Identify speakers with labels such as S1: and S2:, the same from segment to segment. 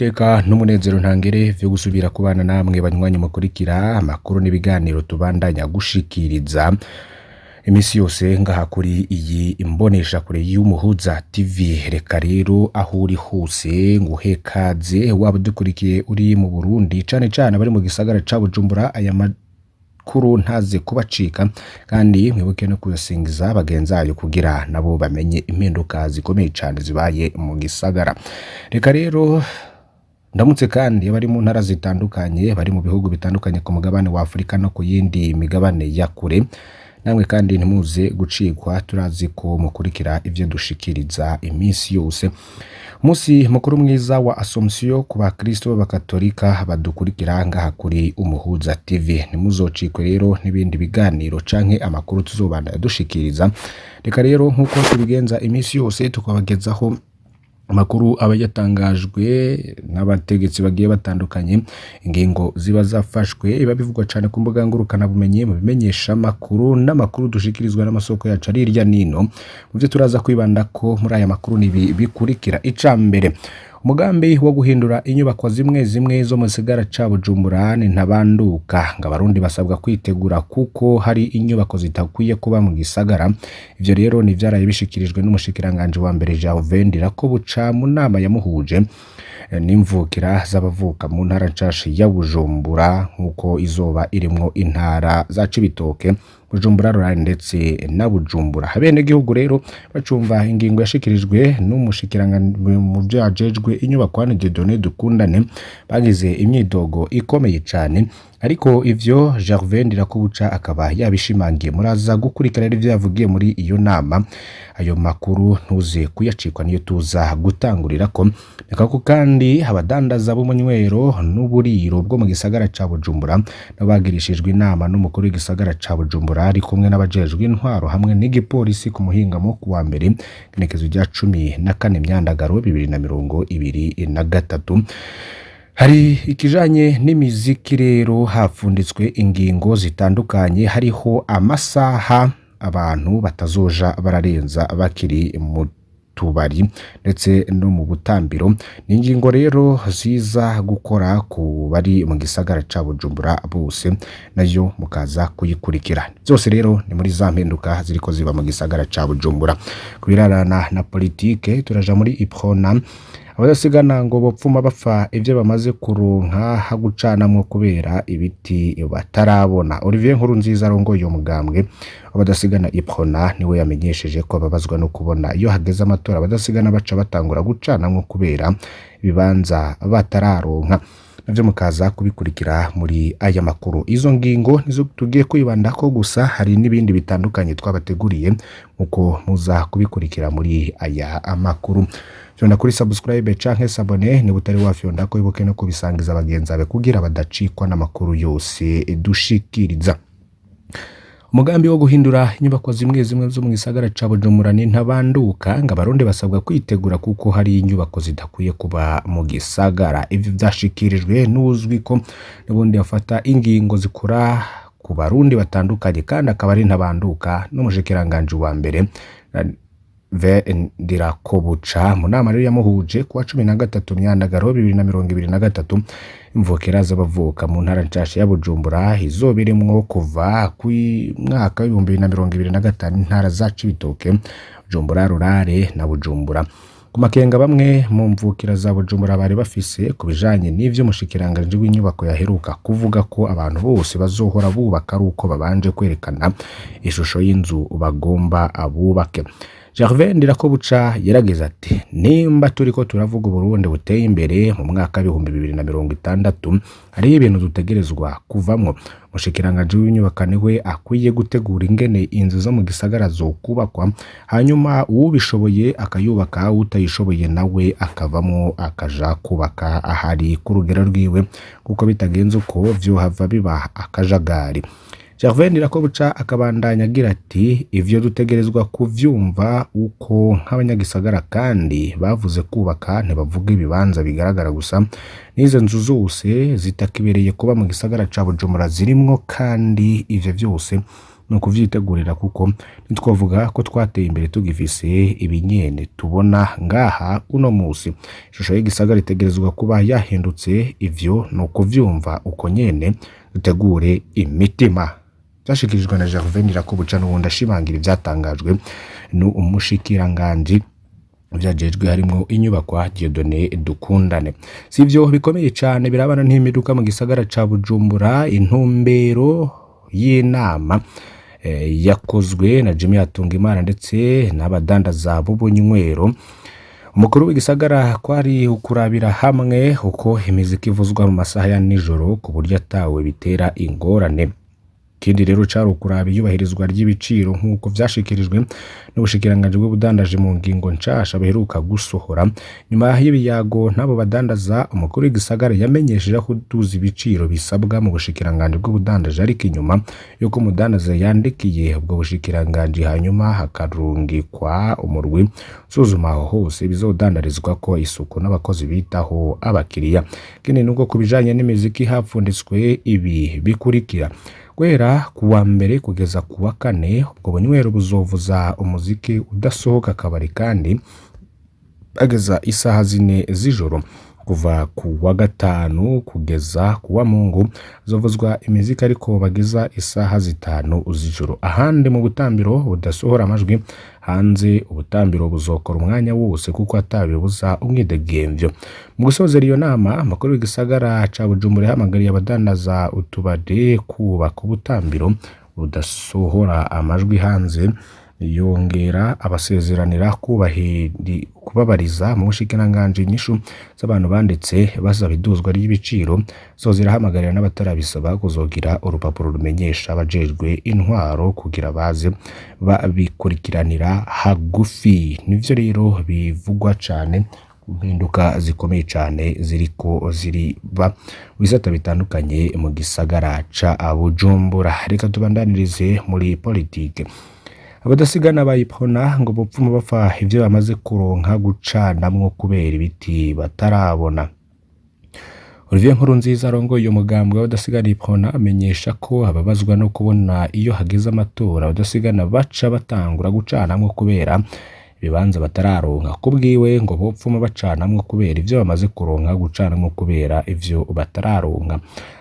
S1: Niteka n'umunezero ntangere vyo gusubira kubana namwe banywanyi mukurikira amakuru n'ibiganiro tubandanya gushikiriza imisi yose ngaha kuri iyi imboneshakure y'Umuhuza TV. Reka rero aho uri hose nguhe kaze, waba udukurikiye uri mu Burundi, cane cane abari mu gisagara ca Bujumbura, aya makuru ntaze kubacika, kandi mwibuke no kuyasingiza bagenzi bayo kugira nabo bamenye impinduka zikomeye cane zibaye mu gisagara. Reka rero ndamutse kandi abari mu ntara zitandukanye, bari mu bihugu bitandukanye ku mugabane wa Afurika no ku yindi migabane ya kure. Namwe kandi ntimuze gucikwa, turazi ko mukurikira ivyo dushikiriza iminsi yose. Umunsi mukuru mwiza wa Assomption ku bakristo b'abakatolika badukurikira ngaha kuri Umuhuza TV. Ntimuzocikwe rero n'ibindi biganiro canke amakuru tuzobandanya dushikiriza. Reka rero nk'uko tubigenza iminsi yose tukabagezaho amakuru aba yatangajwe n'abategetsi bagiye batandukanye, ingingo ziba zafashwe, biba bivugwa cane ku mbuga ngurukanabumenyi, mu bimenyesha amakuru n'amakuru dushikirizwa n'amasoko yacu ari hirya nino. Mu vyo turaza kwibandako muri aya makuru ni ibi bikurikira: ica mbere, umugambi wo guhindura inyubako zimwe zimwe zo mu gisagara ca Bujumbura ni ntabanduka, ngo abarundi basabwa kwitegura kuko hari inyubako zitakwiye kuba mu gisagara. Ivyo rero ni ivyaraye bishikirijwe n'umushikiranganji wa mbere Gervais Ndirakobuca mu nama yamuhuje n'imvukira z'abavuka mu ntara nshasha ya Bujumbura, nk'uko izoba irimwo intara za Cibitoke, Bujumbura Rurale ndetse na Bujumbura. Abenegihugu rero bacumva ingingo yashikirijwe n'umushikiranganji mu vyo ajejwe inyubako Anne Dieudonné Dukundane, bagize imyidogo ikomeye cane, ariko ivyo Gervais Ndirakobuca akaba yabishimangiye. Muraza gukurikira rero ivyo yavugiye muri iyo nama. Ayo makuru ntuze kuyacikwa, niyo tuza gutangurirako. Reka ko kandi abadandaza b'umunywero n'uburiro bwo mu gisagara ca Bujumbura nabo bagirishijwe inama n'umukuru w'igisagara ca Bujumbura ari kumwe n'abajejwe intwaro hamwe n'igipolisi ku muhingamo ku wa mbere, igenekerezo rya 14 Myandagaro 2023. Hari ikijanye n'imiziki rero, hapfunditswe ingingo zitandukanye, hariho amasaha abantu batazoja bararenza bakiri mu tubari ndetse no mu butambiro. Ni ingingo rero ziza gukora ku bari mu gisagara ca Bujumbura bose, nayo mukaza kuyikurikira. Vyose rero ni muri za mpinduka ziriko ziba mu gisagara ca Bujumbura. Ku birarana na politike, turaja muri Iprona. Abadasigana ngo bopfuma bapfa ivyo bamaze kuronka hagucanamwo kubera ibiti batarabona. Olivier Nkurunziza arongoye uwo mugambwe abadasigana Iprona niwe yamenyesheje ko babazwa no kubona iyo hageze amatora abadasigana baca batangura gucanamwo kubera ibibanza batararonka. Navyo mukaza kubikurikira muri aya makuru. Izo ngingo nizo tugiye kwibandako gusa, hari n'ibindi bitandukanye twabateguriye nkuko muza kubikurikira muri aya makuru. Fyonda kuri subscribe canke s'abonner niba utari wafyonda ko, ibuke no kubisangiza bagenzi bawe kugira badacikwa n'amakuru yose dushikiriza. Umugambi wo guhindura inyubako zimwe zimwe zo mu gisagara ca Bujumbura ni ntabanduka, ngo abarundi basabwa kwitegura kuko hari inyubako zidakwiye kuba mu gisagara. Ivyo vyashikirijwe n'uzwi ko n'ubundi afata ingingo zikora ku barundi batandukanye kandi akaba ari ntabanduka, n'umushikiranganji wa mbere Ndirakobuca mu nama rero yamuhuje kuwa 13 Myandagaro 2023. Imvukira z'abavuka mu ntara nshasha ya Bujumbura izoba irimwo kuva ku mwaka w'2025 intara za Cibitoke, Bujumbura Rurale na Bujumbura. Ku makenga bamwe mu mvukira za Bujumbura bari bafise ku bijanye n'ivyo umushikiranganji w'inyubako yaheruka kuvuga ko abantu bose bazohora bubaka ari uko babanje kwerekana ishusho y'inzu bagomba abubake, Gervais Ndirakobuca yaragize ati: "Nimba turiko turavuga Uburundi buteye imbere mu mwaka w'2060, hariho ibintu dutegerezwa kuvamwo. Umushikiranganji w'inyubako niwe akwiye gutegura ingene inzu zo mu gisagara zokubakwa, hanyuma uwubishoboye akayubaka, utayishoboye nawe akavamwo akaja kubaka ahari ku rugero rwiwe, kuko bitagenze uko vyohava biba akajagari." Gervais Ndirakobuca akabandanya agira ati: "Ivyo dutegerezwa kuvyumva uko nk'abanyagisagara, kandi bavuze kubaka ntibavuga ibibanza bigaragara gusa, n'izo nzu zose zitakibereye kuba mu gisagara ca Bujumbura zirimwo, kandi ivyo vyose Ni ukuvyitegurira kuko ntitwovuga ko twateye imbere tugifise ibinyene tubona ngaha uno musi. Ishusho y'igisagara itegerezwa kuba yahindutse, ivyo ni ukuvyumva uko nyene, dutegure imitima. Vyashikirijwe na Gervais Ndirakobuca n'uwundi ashimangira ivyatangajwe n'umushikiranganji vyajejwe harimwo inyubakwa Dieudonné Dukundane. Sivyo bikomeye cane birabana n'impinduka mu gisagara ca Bujumbura. Intumbero y'inama yakozwe na Jimmy Hatungimana ndetse n'abadandaza b'ubunywero, umukuru w'igisagara, kwari ukurabira hamwe uko imiziki ivuzwa mu masaha ya nijoro ku buryo atawe bitera ingorane. Ikindi rero cari ukuraba iyubahirizwa ry'ibiciro nk'uko vyashikirijwe n'ubushikiranganji bw'ubudandaji mu ngingo nshasha baheruka gusohora. Nyuma y'ibiyago n'abo badandaza, umukuru w'igisagara yamenyesheje ko kuduza ibiciro bisabwa mu bushikiranganji bw'ubudandaji, ariko inyuma yuko umudandaza yandikiye ubwo bushikiranganji, hanyuma hakarungikwa umurwi usuzuma aho hose bizodandarizwa ko isuku n'abakozi bitaho abakiriya. Ikindi nuko ku bijanye n'imiziki hapfunditswe ibi bikurikira: guhera ku wa mbere kugeza ku wa kane, ubwo bunywero buzovuza umuziki udasohoka akabari kandi bageza isaha 4 z'ijoro. Kuva ku wa gatanu kugeza ku wa mungu zovuzwa imiziki ariko bageza isaha 5 z'ijoro. Ahandi mu butambiro budasohora amajwi hanze, ubutambiro buzokora umwanya wose kuko atabibuza umwidegemvyo. Mu gusozera iyo nama, amakuru y'igisagara ca Bujumbura yahamagariye abadandaza utubare kubaka ubutambiro budasohora amajwi hanze, yongera abasezeranira kubabariza mu bushikiranganji inyishu z'abantu banditse basaba iduzwa ry'ibiciro. Zozirahamagarira n'abatarabisaba kuzogira urupapuro rumenyesha abajejwe intwaro kugira baze babikurikiranira hagufi. Nivyo rero bivugwa cane ku mpinduka zikomeye cane ziriko ziriba mu bisata bitandukanye mu gisagara ca Bujumbura. Reka tubandanirize muri politike. Abadasigana bayipona ngo bopfuma bapfa ivyo bamaze kuronka gucanamwo kubera ibiti batarabona. Olivier Nkurunziza arongoye uyu mugambwe w'abadasigana Iprona amenyesha ko ababazwa no kubona iyo hageze amatora abadasigana baca batangura gucanamwo kubera ibibanza batararonka. Kubwiwe ngo bopfuma bacanamwo kubera ivyo bamaze kuronka gucanamwo kubera ivyo batararonka.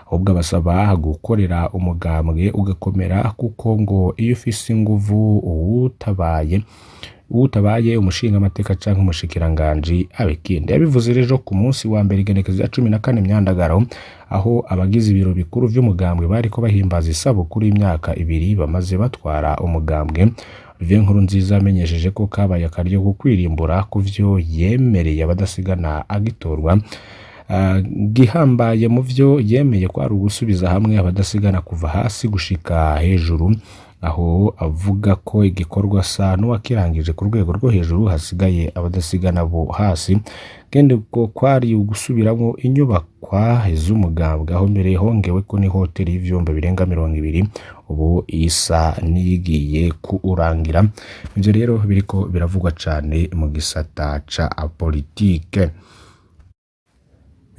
S1: Ahubwo abasaba gukorera umugambwe ugakomera, kuko ngo iyo ufise inguvu uwutabaye umushingamateka canke umushikiranganji abikindi. Yabivuze rero ku munsi wa mbere igenekerezo rya 14 Myandagaro, aho abagize ibiro bikuru vy'umugambwe bariko bahimbaza isabukuru y'imyaka 2 bamaze batwara umugambwe. Olivier Nkurunziza amenyesheje ko kabaye akaryo ko kwirimbura ku vyo yemereye abadasigana agitorwa. Gihambaye mu vyo yemeye ko ari ugusubiza hamwe abadasigana kuva hasi gushika hejuru, aho avuga ko igikorwa asa n'uwakirangije ku rwego rwo hejuru, hasigaye abadasigana bo hasi. Kandi ko kwari ugusubiramwo inyubakwa z'umugambwe, aho mbere hongewe ko ni hoteli y'ivyumba birenga 20 ubu isa niyigiye kurangira. Ivyo rero biriko biravugwa cane mu gisata ca politike.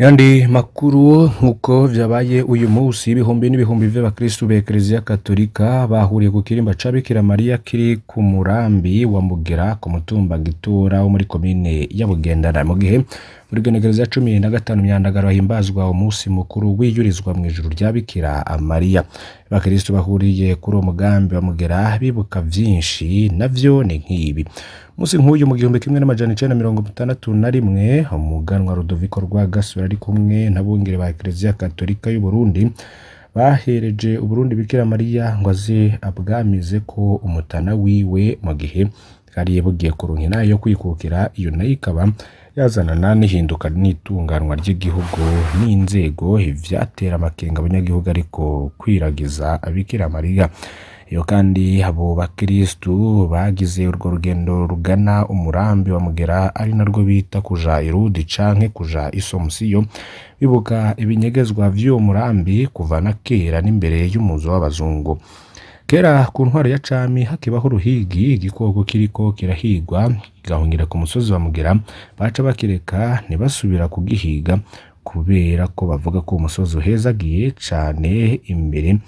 S1: Yandi makuru, nkuko vyabaye uyu munsi, ibihumbi n'ibihumbi vy'abakristu b'Eklezia Katolika bahuriye ku kirimba ca Bikira Mariya kiri ku murambi wa Mugera ku mutumba Gitura wo muri komine ya Bugendana, mu gihe muri genekerezo ya 15 Myandagaro himbazwa umunsi mukuru wiyurizwa mu ijuru rya Bikira Mariya. Abakristu bahuriye kuri uwo mugambi wa Mugera bibuka vyinshi, navyo ni nk'ibi: umunsi nk'uyu mu 1961, umuganwa Rudoviko Rwagasore ari kumwe n'abungere ba Eklezia Katolika y'u Burundi bahereje Uburundi Bikira Mariya ngo aze abwamize ko umutana wiwe, mu gihe bwari bugiye kuronka intahe yo kwikukira. Iyo nayo ikaba yazanana n'ihinduka n'itunganwa ry'igihugu n'inzego, ivyatera amakenga abanyagihugu ariko kwiragiza Bikira Mariya. Iyo kandi abo bakristu bagize urwo rugendo rugana umurambi wa Mugera, ari narwo bita kuja Irudi canke kuja Isomusiyo, bibuka ibinyegezwa vy'uwo murambi kuva na kera n'imbere y'umuzo w'abazungu. Kera ku ntwaro ya cami hakibaho uruhigi, igikoko kiriko kirahigwa kigahungira ku musozi wa Mugera, baca bakireka ntibasubira kugihiga kubera ko bavuga ko umusozi uhezagiye cane. Imbere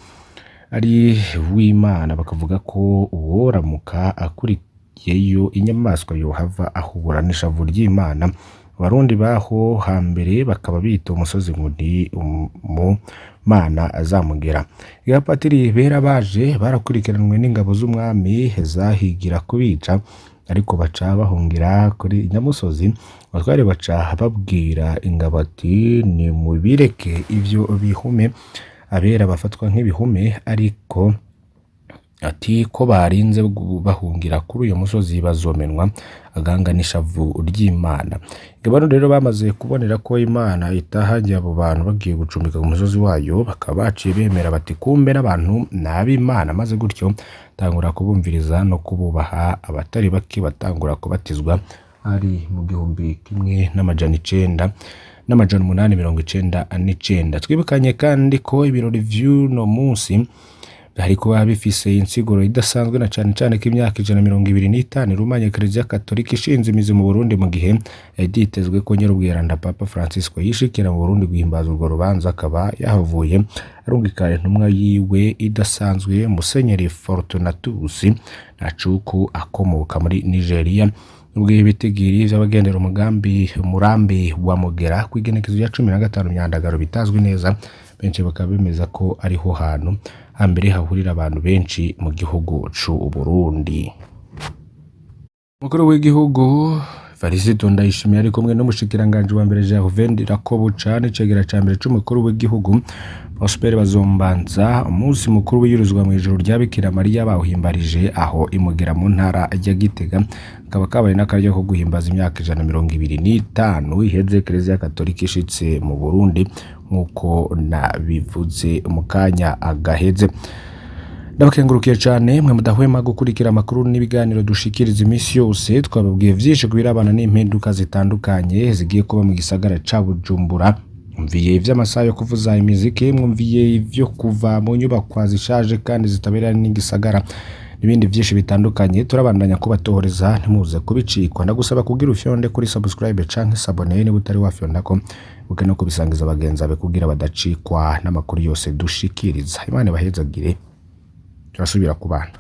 S1: ari w'Imana, bakavuga ko uworamuka akurikiyeyo inyamaswa yohava ahura n'ishavu ry'Imana. Abarundi baho hambere bakaba bita umusozi ngo ni mu Mana azamugera. Abapatiri bera baje barakurikiranwe n'ingabo z'umwami zahigira kubica, ariko baca bahungira kuri Nyamusozi. Abatware baca babwira ingabo ati nimubireke ivyo bihume, abera bafatwa nk'ibihume, ariko ati ko barinze bahungira kuri uyo musozi bazomenwa aganga n'ishavu ry'Imana. Ingabano rero bamaze kubonera ko Imana itahagiye abo bantu bagiye gucumbika ku musozi wayo, bakaba baciye bemera bati kumbe n'abantu ni ab'Imana, maze gutyo tangura kubumviriza no kububaha, abatari bake batangura kubatizwa ari mu 1999. Twibukanye kandi ko ibirori vy'uno munsi hari kuba bifise insiguro idasanzwe, na cane cane ko imyaka 125 irumanye Kiliziya Katolika ishinze imizi mu Burundi, mu gihe vyitezwe ko Nyirubweranda Papa Francisco yishikira mu Burundi guhimbaza urwo rubanza, akaba yahavuye arungika intumwa yiwe idasanzwe Musenyeri Fortunatus Nacuku akomoka muri Nigeria. Nubwo ibitigiri vy'abagendera umugambi umurambi wa Mugera kw'igenekezo rya 15 Myandagaro bitazwi neza, benshi bakaba bemeza ko ariho hantu hambere hahurira abantu benshi mu gihugu c'u Burundi. Umukuru w'igihugu Evariste Ndayishimiye ari kumwe n'umushikiranganji wa mbere Gervais Ndirakobuca n'icegera ca mbere c'umukuru w'igihugu Prosper Bazombanza, umunsi mukuru wiyuruzwa mw'ijuru rya Bikira Mariya bawuhimbarije aho imugera mu ntara ya Gitega, kaba kabaye n'akaryo ko guhimbaza imyaka 125 iheze Kiliziya Katolika ishitse mu Burundi, nk'uko nabivuze mu kanya agaheze. Ndabakengurukiye cane mwe mudahwema gukurikira amakuru n'ibiganiro dushikiriza imisi yose. Twababwiye vyinshi ku birabana n'impinduka zitandukanye zigiye kuba mu gisagara ca Bujumbura. Mwumviye ivy'amasaha yo kuvuza imiziki, mwumviye ivyo kuva mu nyubakwa zishaje kandi zitaberanye n'igisagara n'ibindi vyinshi bitandukanye. Turabandanya kubatohoreza, ntimuze kubicikwa. Ndagusaba kugira ufyonde kuri subscribe canke s'abonner niba utari wafyondako, uke no kubisangiza bagenzi bawe kugira badacikwa n'amakuru yose dushikiriza. Imana ibahezagire, turasubira kubana.